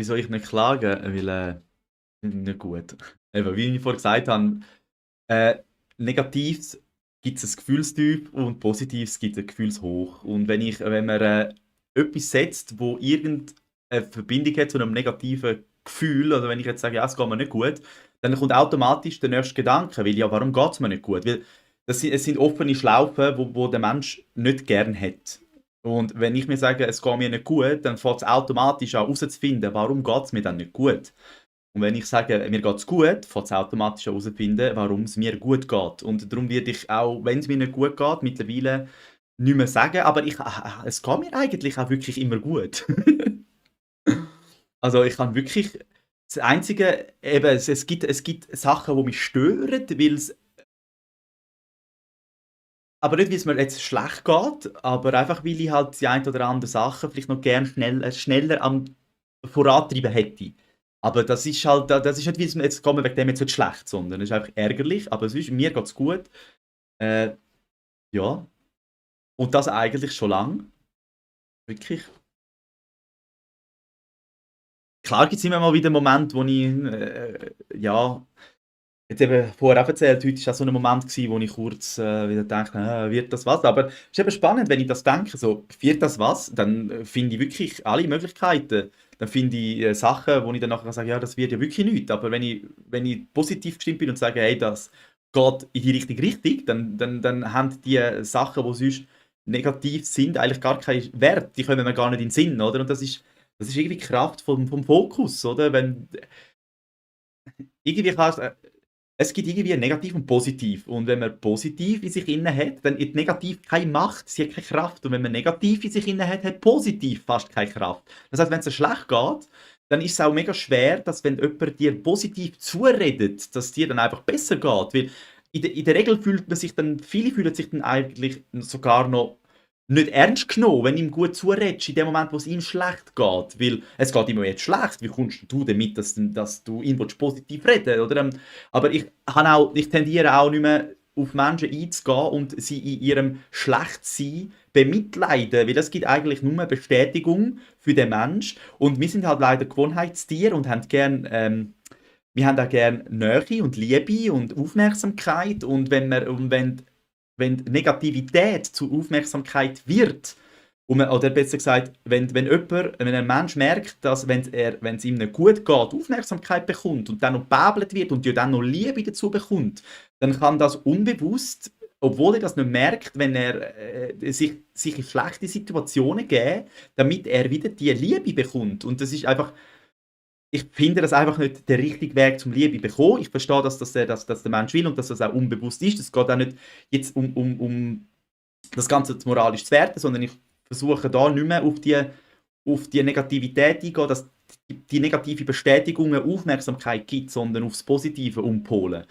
Wieso ich nicht klage? Weil, nicht gut. Eben, wie ich vorhin gesagt habe, äh, Negatives gibt es ein Gefühlstief und Positives gibt es ein Gefühlshoch. Und wenn man etwas setzt, wo irgendeine Verbindung hat zu einem negativen Gefühl, oder wenn ich jetzt sage, ja, es geht mir nicht gut, dann kommt automatisch der nächste Gedanke, weil ja, warum geht es mir nicht gut? Weil es sind offene Schlaufen, wo der Mensch nicht gern hat. Und wenn ich mir sage, es geht mir nicht gut, dann fängt es automatisch an herauszufinden, warum geht es mir dann nicht gut. Und wenn ich sage, mir geht es gut, fängt es automatisch an herauszufinden, warum es mir gut geht. Und darum werde ich auch, wenn es mir nicht gut geht, mittlerweile nicht mehr sagen, aber es geht mir eigentlich auch wirklich immer gut. Also ich kann wirklich, das Einzige, eben, es gibt Sachen, die mich stören, weil es, aber nicht, weil es mir jetzt schlecht geht, aber einfach, weil ich halt die ein oder andere Sache vielleicht noch gerne schneller am vorantreiben hätte. Aber das ist halt, das ist nicht, wie es mir jetzt kommen, wegen dem jetzt nicht schlecht, sondern es ist einfach ärgerlich, aber sonst, mir geht es gut. Äh, ja, und das eigentlich schon lang, wirklich. Klar gibt es immer mal wieder Momente, wo ich, ja, jetzt eben vorher auch erzählt, heute war auch so ein Moment, gewesen, wo ich kurz wieder dachte, wird das was? Aber es ist eben spannend, wenn ich das denke, so, wird das was? Dann finde ich wirklich alle Möglichkeiten. Dann finde ich Sachen, wo ich dann nachher sage, ja, das wird ja wirklich nichts. Aber wenn ich positiv gestimmt bin und sage, hey, das geht in die richtige Richtung, dann haben die Sachen, die sonst negativ sind, eigentlich gar keinen Wert. Die kommen mir gar nicht in den Sinn, oder? Und das ist irgendwie die Kraft vom Fokus, oder? Wenn, irgendwie kannst, es gibt irgendwie negativ und positiv. Und wenn man positiv in sich inne hat, dann hat negativ keine Macht, sie hat keine Kraft. Und wenn man negativ in sich inne hat, hat positiv fast keine Kraft. Das heißt, wenn es dir schlecht geht, dann ist es auch mega schwer, dass wenn jemand dir positiv zuredet, dass es dir dann einfach besser geht. Weil in der Regel fühlt man sich dann, viele fühlen sich dann eigentlich sogar noch nicht ernst genommen, wenn du ihm gut zuredest, in dem Moment, wo es ihm schlecht geht. Weil es geht ihm jetzt schlecht. Wie kommst du damit, dass du ihn positiv reden willst, oder? Aber ich tendiere auch nicht mehr auf Menschen einzugehen und sie in ihrem Schlechtsein bemitleiden, weil das gibt eigentlich nur Bestätigung für den Mensch. Und wir sind halt leider Gewohnheitstiere und haben gern, wir haben auch gerne Nähe und Liebe und Aufmerksamkeit. Und wenn Negativität zur Aufmerksamkeit wird, oder besser gesagt, wenn ein Mensch merkt, dass wenn es ihm nicht gut geht, Aufmerksamkeit bekommt und dann noch gebäbelt wird und ja dann noch Liebe dazu bekommt, dann kann das unbewusst, obwohl er das nicht merkt, wenn er sich in schlechte Situationen geben, damit er wieder die Liebe bekommt. Und das ist einfach, ich finde das einfach nicht der richtige Weg zum Liebe bekommen. Ich verstehe, dass der Mensch will und dass das auch unbewusst ist. Es geht auch nicht jetzt um das Ganze moralisch zu werten, sondern ich versuche da nicht mehr auf die Negativität eingehen, dass die negative Bestätigung eine Aufmerksamkeit gibt, sondern aufs Positive umpolen.